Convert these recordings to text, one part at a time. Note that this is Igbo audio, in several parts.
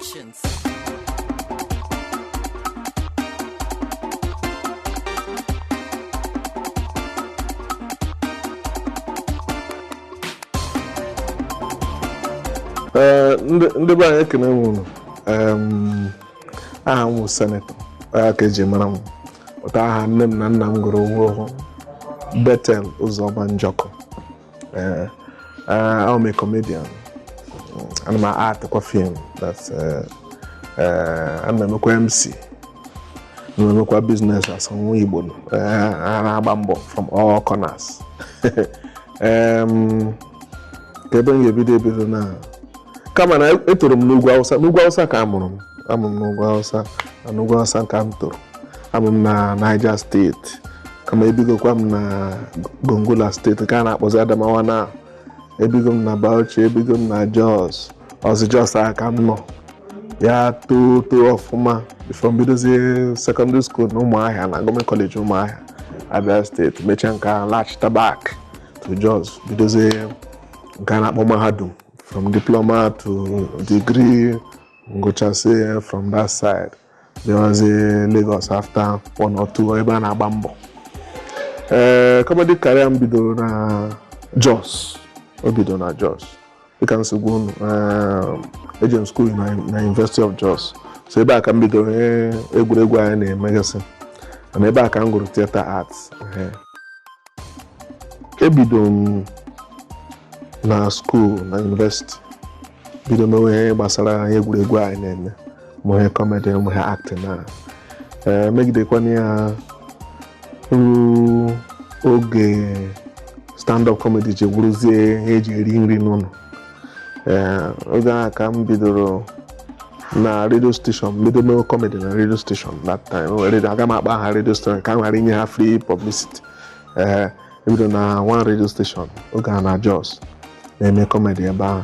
Productions. Ee, ndị be anyị, ekene m unu. Aha m bụ Senator, ya ka eji mara m. Pụta aha nne m na nna m gụrụ onwe Bethel Ụzọma Njọkụ. Ee, I'm a comedian. Ana m actkwa film. That's ana m emekwa MC, ana m emekwa business as nwa Igbo. A na-agba mbọ from all corners. Ka ebe m ga-ebido ebido na kama na etoro m n'ugwu Awụsa. N'ugwu Awụsa ka a mụrụ m. Amụrụ m n'ugwu Awụsa, na n'ugwu Awụsa ka m toro. Amụ m na Niger Steeti, kama ebigokwa m na Gongola Steeti, nke a na-akpọzi Adamawa. Na ebigo m na Bauchi, ebigo m na Jos. Ọzọ Jos a ka m nọ ya too too ọfụma before m bidozie secondary school na Ụmụahịa, na Gọọmenti Kọleji Ụmụahịa, Abia Steeti. Mechaa nke ahụ, laghachita back to Jos, bidozie nke a na-akpọ mahadum, from diploma to degree, ngụchasị from that side, bịawazie Lagos after one or two ebe a na-agba mbọ. Ee, comedy career m bidoro na Jos. O bidoro na Jos dịka nsogbu unu. Eje m school na University of Jos, so ebe a ka m bidoro ihe egwuregwu anyị na-emegasị, mana ebe a ka m gụrụ theatre arts. Ehe. Ebido m na school, na university, bido mewe ihe gbasara ihe egwuregwu anyị na-eme, ma ihe comedy, ma ihe acting. Na ee, megidekwana ya ruo oge stand-up comedy ji wụrụzie ihe eji eri nri n'ụlọ. Ee, oge ahụ ka m bidoro na radio station, bido mewe comedy na radio station. That time o nwere radio, aga m akpa aha radio station ka m ghara inye ha free publicity. Ee, ebido na one radio station oge a na Jos, na-eme comedy ebe ahụ.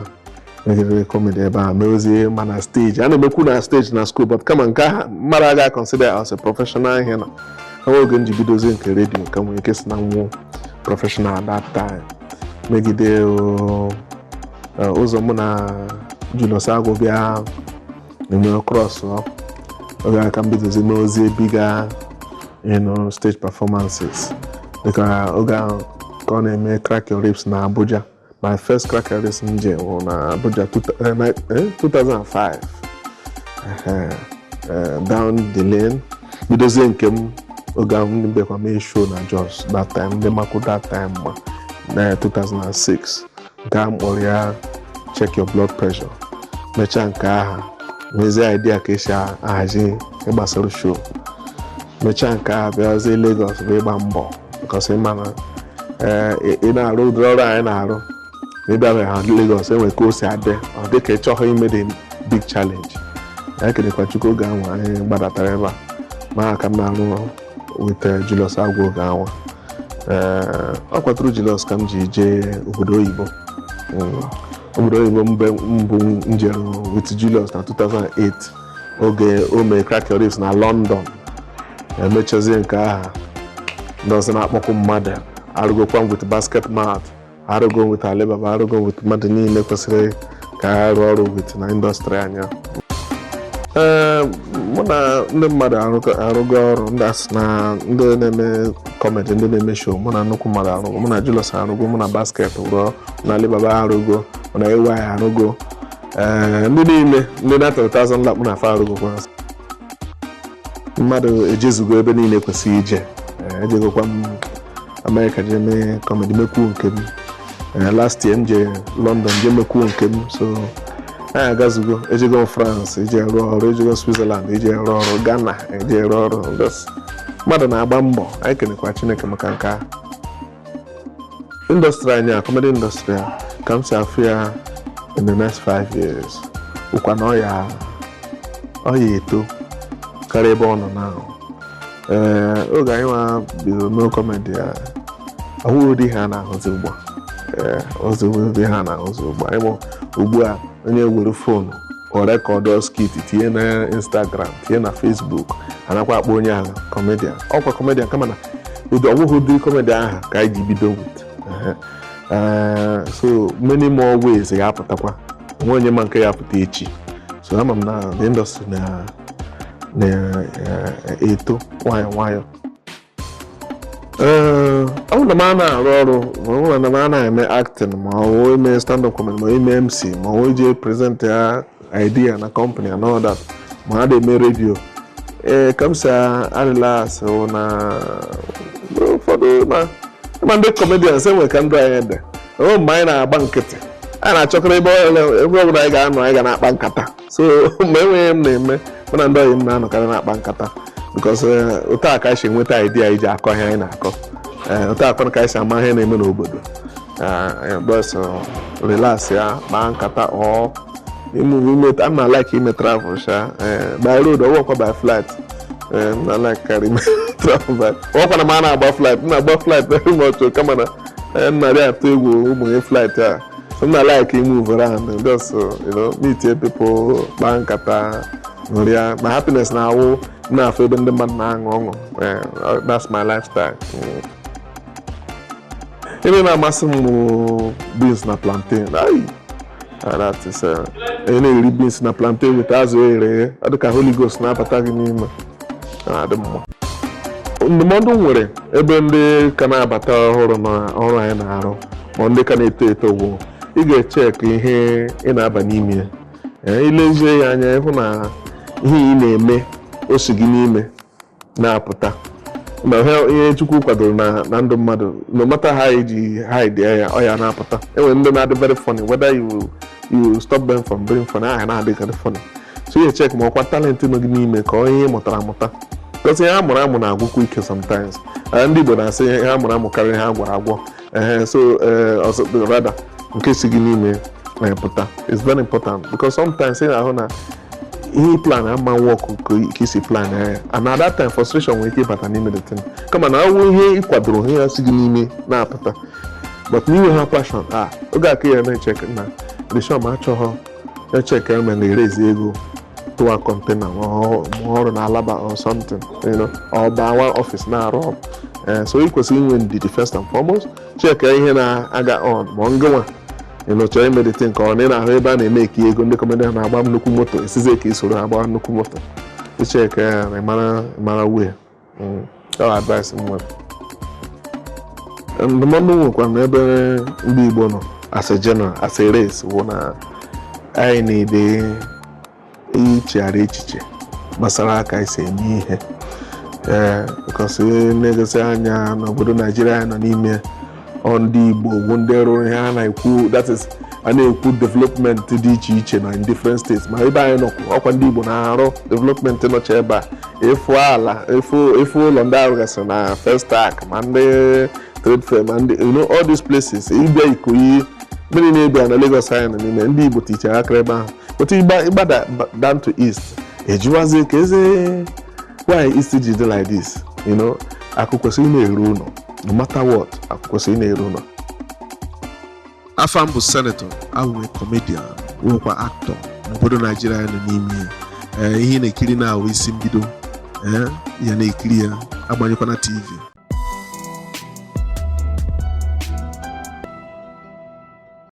Megidere comedy ebe ahụ, mewezie ma na stage a na-emekwu na stage na school, but kama nke ahụ mmadụ agaghị consider as a professional ihe. Na enwe oge m ji bidozie nke redio nke nwere ike si na nwụ professional at that time. Megide o, ụzọ mụ na Julius Agwu bịa eme cross oge aka m bidozi meozie bigger stage performances, dịka oge ahụ ka ọ na-eme Crack Your Ribs na Abuja. My first Crack Your Ribs m je wụ na Abuja 2005. Ehe, down the lane bidozie nke m oge ahụ ndị bịakwa mee show na Jos that time, ndị makwu that time, ma na 2006 nke a m kpọrọ ya Check Your Blood Pressure. Mechaa nke ahụ, nwezie idea ka esi ahazi ịgbasara show. Mechaa nke ahụ, bịazie Lagos bụ ịgba mbọ, because ịma na ee, ị na-arụ ụdịrị ọrụ anyị na-arụ ma ị bịabeghị ha Lagos, enwere ka o si adị, ọ dị ka ị chọghị ime the big challenge. Ya kelekwa Chukwu, oge ahụ anyị gbadatara ebe a ma aka m na-arụ with Julius Agwu oge ahụ. Ee, ọ kwaturu Julius ka m ji jee obodo oyibo. Obodo oyibo mbe mbụ m jere with Julius na 2008, oge o mee Crack Your Ribs na London. Emechazie nke aha, ndị ọzọ na-akpọkwu mmadụ. Arụgokwa m with Basket Mouth, arụgo m with Alibaba, arụgo m with mmadụ niile kwesịrị ka ha rụọ ọrụ with na industry anya. Ee, mụ na ndị mmadụ arụgo ọrụ, ndị asị na ndị na-eme comedy, ndị na-eme show. Mụ na nnukwu mmadụ arụgo. Mụ na Julius arụgo, mụ na Basket rụọ, mụ na Alibaba arụgo, mụ na AY arụgo. Ee, ndị niile, ndị na 3000 lakpụ na afa arụgokwa. Mmadụ ejezugo ebe niile kwesịrị ije. Ee, ejegokwa m Amerịka jee mee comedy, mekwuo nke m. Ee, last year m je London jee mekwuo nke m, so anyị agazugo. Ejego m France ije rụọ ọrụ, ejego Switzerland ije rụọ ọrụ, Ghana ije rụọ ọrụ. Just mmadụ na-agba mbọ. Anyị kenekwa Chineke maka nke ahụ. Industry anyị a, comedy industry a, ka m si afụ ya in the next 5 years ụkwa na ọ ya eto karịa ebe ọ nọ na. Ee, oge anyị nwa bidoro mee comedy ya, ọhụrụ ụdị ihe a na-ahụzi ugbu a. Ee, ozi ụdị ihe a na-ahụzi ugbu a, ịmụ ugbu a, onye were phone o record skit, tinye na Instagram, tinye na Facebook, anakwa akpọ onye ahụ comedian. Ọkwa comedian, kama na ụdị ọbụghị ụdị comedy ahụ ka anyị ji bido with. Ehe. Ee, so many more ways ga-apụtakwa onwe onye ma nke ya apụta echi. So So ama m na the industry na na-eto nwayọ nwayọ. Ee, ọ bụrụ na m a na-arụ ọrụ, ma ọ bụrụ na m a na-eme acting, ma ọ bụ ime stand-up comedy, ma ime MC, ma ọ bụ ije present ya idea na company and all that, ma a na-eme redio, ee, ka m si arelax wụ na ụfọdụ na ịma ndị comedians enwe ka ndụ anyị dị. O mgbe anyị na-agba nkịtị, anyị na-achọkọrọ ebe ọbụla anyị ga-anọ, anyị ga na-akpa nkata. So mgbe enweghị m na-eme, mụ na ndị ọyị m na-anọkarị na-akpa nkata, because otu a ka anyị si enweta idea iji akọ ihe anyị na-akọ. Ee, otu akọ ka anyị si ama ihe na-eme n'obodo. Bọs relax ya, kpaa nkata, ọ ime I'm na like ime travel sha by road, ọwọkwa by flight. M na like karị ime travel by, ọwọkwa na m a na-agba flight, m na-agba flight very much, kama na m na-arị atụ egwu ụmụ ihe flight a. So m na like move around and just meet people, kpaa nkata, ṅụrịa. My happiness na-awụ m na-afụ ebe ndị mmadụ na-aṅụ ọṅụ. That's my lifestyle. Ihe na-amasị m bụ beans na plantain. Ai, that is ị na-eri beans na plantain with azụ eghere eghe, ọ dị ka Holy Ghost na-abata gị n'ime, na-adị mma. Ndụmọdụ m nwere ebe ndị ka na-abata ọhụrụ na ọrụ anyị na-arụ, ma ndị ka na-eto eto, bụ ị ga-echek ihe ị na-aba n'ime ya. Ilezie ya anya, ịhụ na ihe ị na-eme o si gị n'ime na-apụta, ma ihe Chukwu kwadoro na ndụ mmadụ, no matter how iji hide ya, ọ ya na-apụta. Enwere ndị na-adị very funny, whether you stop them from being funny, aha na-adịkarị funny. So you check ma ọkwa talent nọ gị n'ime, ka ọ ihe ị mụtara amụta, because ihe a mụrụ amụ na-agwụkwa ike sometimes. Ndị Igbo na-asị ihe a mụrụ amụ karịrị ihe a gwara agwọ. Ehe, so ọzọ, rather nke si gị n'ime pụta is very important, because sometimes ị na-ahụ na ihe plan ama work ka isi plan ya, and at that time frustration nwere ike ịbata n'ime the thing, kama na ọ bụ ihe ị kwadoro, ihe ya si gị n'ime na-apụta. But n'inwe ha passion a, oge aka ya na-echek na the shop achọghọ echek eme na-erezi ego tụwa container ma ọrụ na Alaba or something, or baa one office na-arụ ọrụ. So ị kwesịrị inwe ndidi first and foremost, check ihe na-aga on, ma ọ ngịnwa chọrọ ime the thing, ka ọ na ị na-ahụ ebe a na-eme eke ego, ndị comedian na-agba nnukwu moto, esizie ka isoro ha agba nnukwu moto. Ichek ya na ịmara ịmara wee ọ advice m nwere. Ndụmọdụ m nwekwara n'ebe ndị Igbo nọ as a general, as a race, wụ na anyị na-ede ichegharị echiche gbasara aka esi eme ihe. Ee, because na-egosi anya n'obodo Naijiria anyị nọ n'ime, ọ ndị Igbo bụ ndị rụrụ ihe a na-ekwu, that is, a na-ekwu development dị iche iche na in different states, ma ebe anyị nọkwu, ọkwa ndị Igbo na-arụ development nọcha ebe a. Efu ala, efu ụlọ ndị arụgasịrị na Festac, ma ndị trade fair, ma ndị all these places, ịbịa Ikoyi, mmiri na-ebia na Lagos anyị nọ n'ime, ndị Igbo tichara aka ebe ahụ. But ịgbada down to east, ejiwazie ka eze why east ji dị like this. Akụ kwesịrị ị na-eru ụlọ, no matter what, akụ kwesịrị ị na-eru ụlọ. Afa m bụ Senator, abụ m comedian, nwekwa actor n'obodo Naijiria anyị nọ n'ime ya. Ee, ihe ị na-ekiri na ahụ isi mbido, ee, ya na-ekiri ya, agbanyekwana TV.